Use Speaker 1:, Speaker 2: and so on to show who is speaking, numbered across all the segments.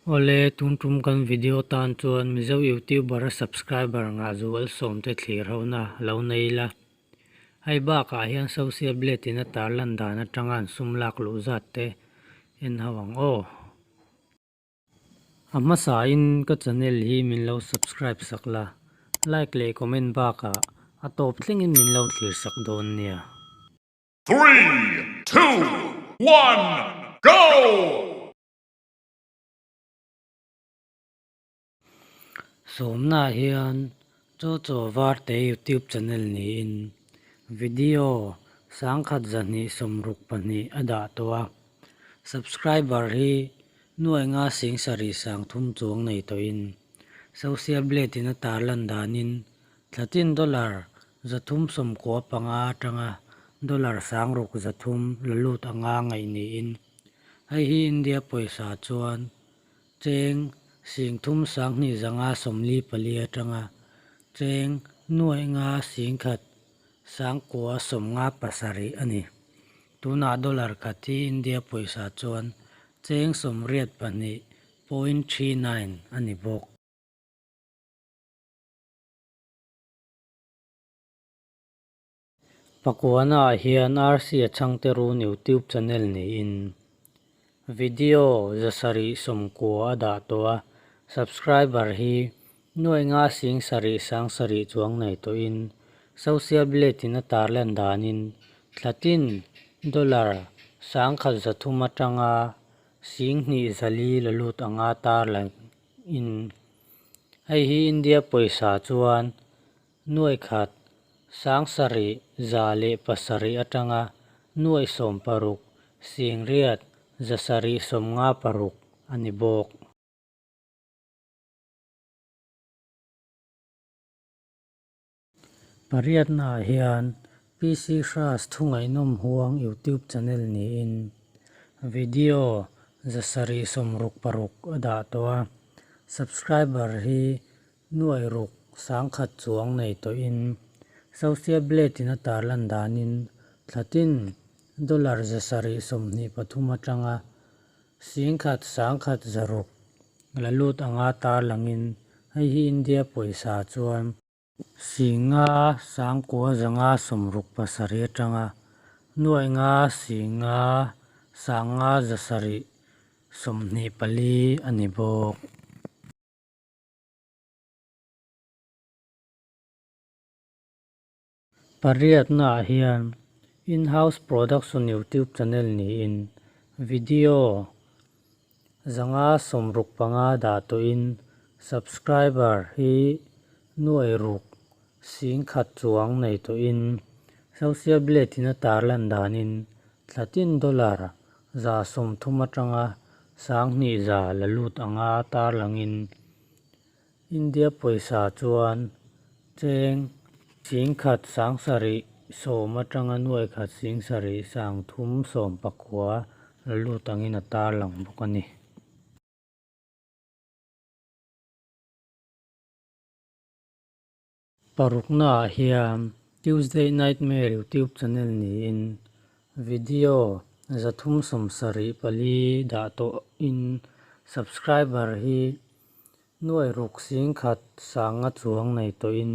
Speaker 1: Awle, tun tum kan video tan chuan Mizo YouTuber a subscriber ngah zual sawmte thlir hona lo nei ila. Hei bakah hian social blade in a tarlan dan atanga an sum lak luh zat te en ho ang aw. A hmasain ka channel hi min lo subscribe sak la, like leh comment bakah a tawp thlengin min lo thlir sak dawn nia.
Speaker 2: Three, two, one, go!
Speaker 1: Sawmnaah hian Chaw Chaw Varte YouTube channel niin video 1262 a dah tawh a, subscriber hi nuai nga sing sarih sang thum chuang nei tawhin social blade in a tarlan danin thlatin dollar 395 atanga dollar 6300 la lut anga ngaih niin hei hi India pawisa chuan Cheng 32 544 atanga cheng 5 10 957 a ni. Tunah dollar khat hi India pawisa chuan cheng 82 point 39 a ni bawk. Pakuana ah hian RC a chhangte run YouTube channel niin video 790 a dah tawh a, subscriber hi nuai nga sing sarih sang sarih chuang nei tawhin social blade in a tarlan danin thlatin dollar 1300 atanga 2400 la lut anga tarlan in hei hi India pawisa chuan Nuai khat, 7,000 leh 7 atanga nuai 16, 8, 756 a ni bawk. Pariatnaah hian PC Hras thu ngaihnawm huang YouTube channel niin video 766 a dah tawh a, subscriber hi Nuai ruk 10,000 chuang nei tawhin Social Blade in a tarlan danin thlatin dollar 723 atanga 10,000 1,600 la lut anga tarlangin hei hi India pawisa chuan 5 9,567 atanga nuai nga 5 5,724 a ni bawk. Pariatnaah hian In-house production YouTube channel niin video 565 dah tawhin subscriber hi nuai ruk 10,000 chuang nei tawhin social blade in a tarlan danin thlatin dollar 130 atanga 200 la lut anga tarlangin India pawisa chuan cheng 10,000 710 atanga nuai khat 7 319 la lut angin a tarlang bawk a ni. Paruknaah hian Tuesday Nightmare YouTube channel niin video 374 dah tawhin subscriber hi nuai ruk 10,000 sanga chuang nei tawhin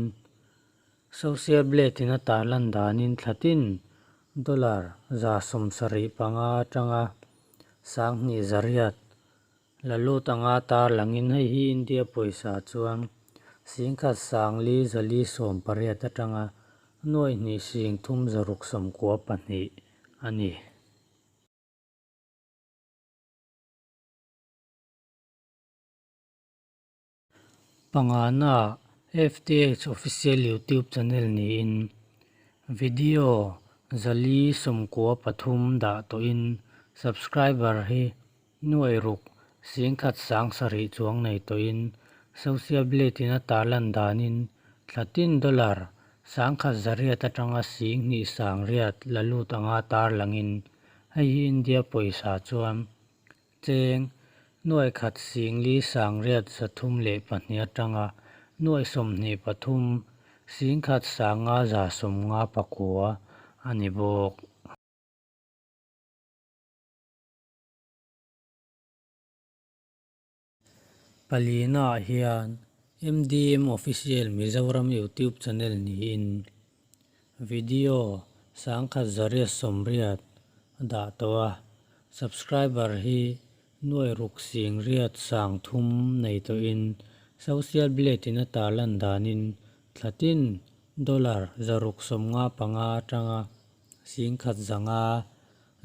Speaker 1: social blade in a tarlan danin thlatin dollar 75 atanga 2800 La lut anga tarlangin hei hi India pawisa chuan 10,000 418 atanga nuai hnih 3,692 a ni. Pangana FTH Official YouTube channel niin video 493 dah tawhin subscriber hi Nuai ruk, 10,000 7,000 chuang nei tawhin social blade in a tarlan danin thlatin dollar 1,100 atanga 2,900 la lut anga tarlangin hei hi India pawisa chuan cheng nuai khat 4,000 932 atanga nuai 23 1,000 559 a ni bawk. Palina ah hian MDM Official Mizoram YouTube channel niin video 1880 a dah tawh a, subscriber hi nuai ruk sing riat sang thum nei tawhin social blade in a tarlan danin thlatin dollar 695 atanga 1100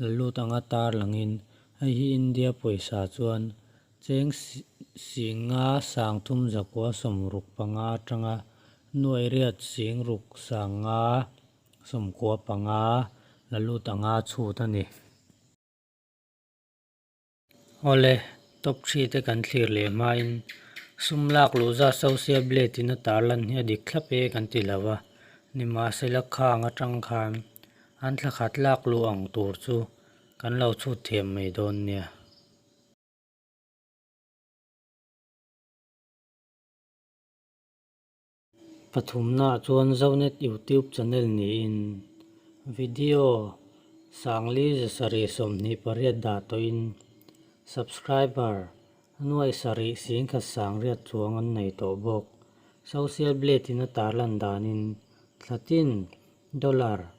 Speaker 1: la lut anga tarlangin hei hi India pawisa chuan Cheng singa sang thum zakua sawmruk panga atanga nuai riat sing ruk sanga sawmkua panga la lut anga chhut a ni. Awle, top three te kan thlir leh hmain sum lak luh zat social blade in a tarlan hi a dik thlap e kan ti lo a, nimahsela khang atang khan an thla khat lak luh ang tur chu kan lo chhut thiam mai dawn nia. Pathumnaah chuan Zonet YouTube channel niin video 5728 dah tawhin subscriber nuai sarih singkhat sangriat chuang an nei tawh bawk. Social Blade in a tarlan danin thlatin dollar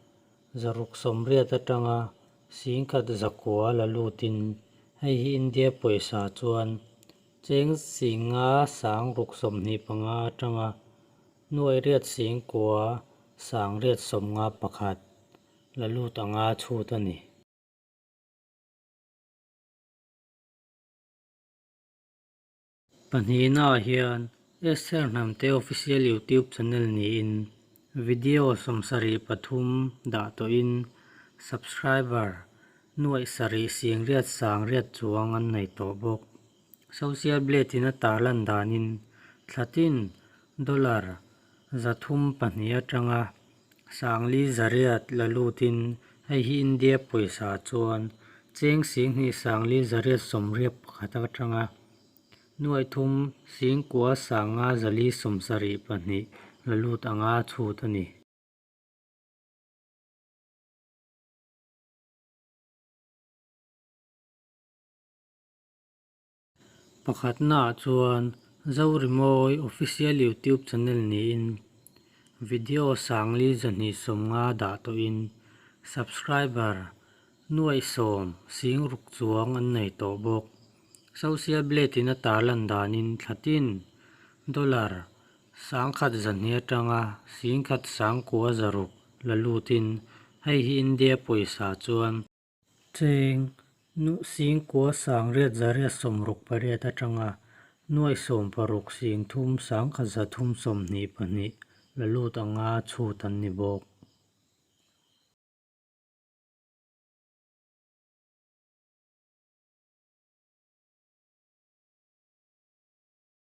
Speaker 1: 680 atanga 1009 la lutin hei hi India pawisa chuan cheng singa sang ruk sawmhnih panga atanga nuai riat sing kua sang riat sawmnga pakhat la lut anga chhut a ni. Pahnihnaah hian Esther Hnamte Official YouTube channel niin video 73 dah tawhin subscriber nuaih sarih sing riat sang riat chuang an nei tawh bawk. Social Blade in a tarlan danin thlatin dollar 302 atanga sangli zariat la lutin hei hi India pawisa chuan cheng 2 sangli zariat sawmriat pakhat atanga nuai thum singkua sanga zali 72 la lut anga chhut a ni. Pakhatnaah chuan Zorimawi Official YouTube channel niin video 4290 dah tawhin subscriber nuaih sawm sing ruk chuang an nei tawh bawk. Social Blade in a tarlan danin thlatin dollar 1100 atanga 1906 la lutin hei hi India pawisa chuan Cheng nuh sing kua sang riat zariat sawmruk pariat atanga nuaih sawm paruk sing thum sang khat za thum sawmhnih pahnih la lut anga chhut an ni bawk.